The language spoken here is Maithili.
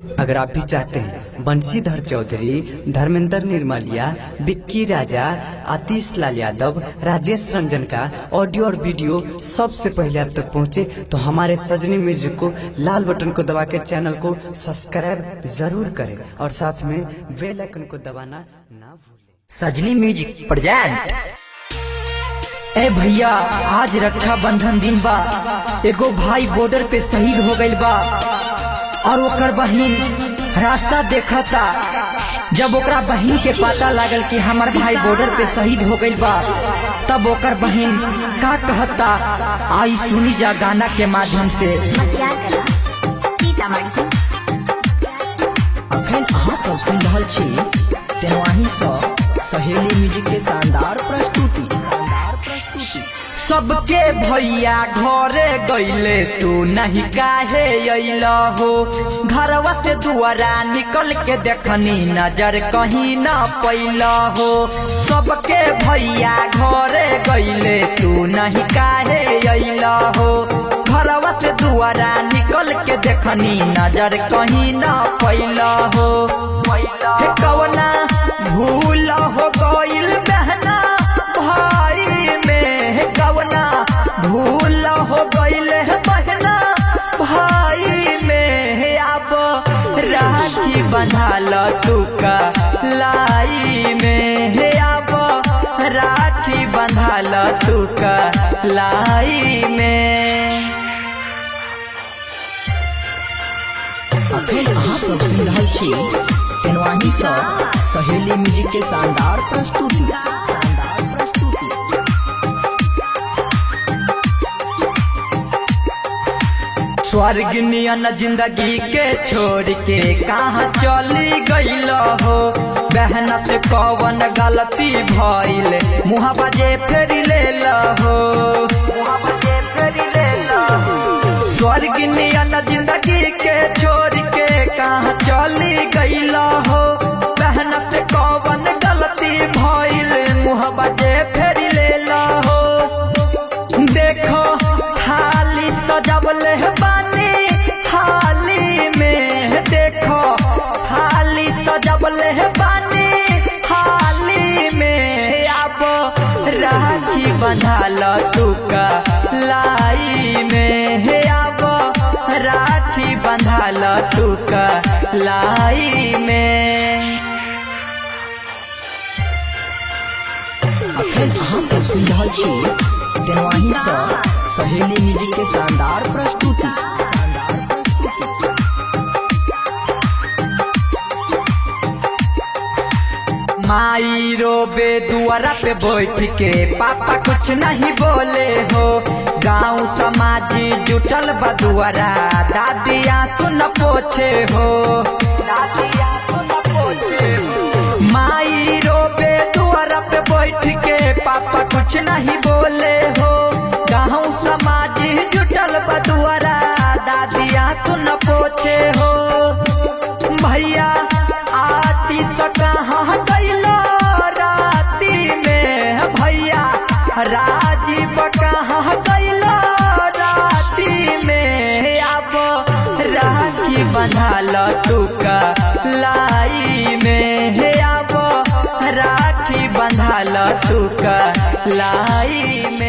अगर आप भी चाहते हैं बंशीधर चौधरी, धर्मेंद्र निर्मलिया, विक्की राजा, आतिश लाल यादव, राजेश रंजन का ऑडियो और वीडियो सबसे पहले आप तक पहुंचे तो हमारे सजनी म्यूजिक को लाल बटन को दबा के चैनल को सब्सक्राइब जरूर करें और साथ में बेल आइकन को दबाना ना भूलें। सजनी म्यूजिक प्रेजेंट। ए भैया, आज रक्षाबंधन दिन बा। एगो भाई बॉर्डर पे शहीद हो गइल बा और ओकर बहिन रास्ता देखता। जब ओकरा बहिन के पता लागल कि हमार भाई बॉर्डर पे शहीद हो गइल बा, तब ओकर बहिन का कहता, आई सुनी जा गाना के माध्यम से। मसियारकला सीतामढ़ी। अखन अहाँ सब सुन रहल छी तेनवाही सँ सहेली म्यूजिक के शानदार प्रस्तुति। सबके भैया घरे गईले, तू नहीं काहे अइल हो। घरवा से दुआरा निकल के देखनी, नजर कहीं न पैल हो। सबके भैया घरे गईले, तू नहीं काहे अइल हो। घरवा से दुआरा निकल के देखनी, नजर कहीं न पैल हो। हे कवना भूल हो गइल बहना भाई में, हे कवना भूल हो गइल बहना भाई में। हे अब राखी बंधाल तू का लाई में, हे अब राखी बंधाल तू का लाई में। अखन अहाँ सब सुन रहल छी तेनवाही सँ सहेली म्यूजिक के शानदार प्रस्तुति। स्वर्ग नियन जिंदगी के छोड़ के कहाँ चली गइल हो। बहनत कवन गलती भइल, मुँह बजे फेरी ले हो। स्वर्ग नियन जिंदगी के छोड़ के कहाँ चली गइल हो। बहनत कवन गलती भइल, मुँह बजे फेरी ले हो। देखो थाली सजवले बानी थाली में, देखो थाली सजवले बानी थाली में। अब राखी बंधाल तू का लाई में, हे अब राखी बंधाल तू का लाई में। अखन अहाँ सब सुन रहल छी तेनवाही सँ सहेली म्यूजिक के शानदार प्रस्तुति। माई रोबे दुआरा पे बैठ के, पापा कुछ नहीं बोले हो। गांव समाज जुटल बा दुआरा, दादी आंसू न पोछे हो। माई रोबे दुआरा पे बैठ के, पापा कुछ नहीं बोले हो। गाँव समाज जुटल बा दुआरा, दादी आंसू न पोछे हो। भैया आती कहाँ गइलो राती में, भैया राजीव कहाँ गइलो राती में। अब राखी बंधाल तू का लाई में, हे अब राखी बंधाल तू का लाई में।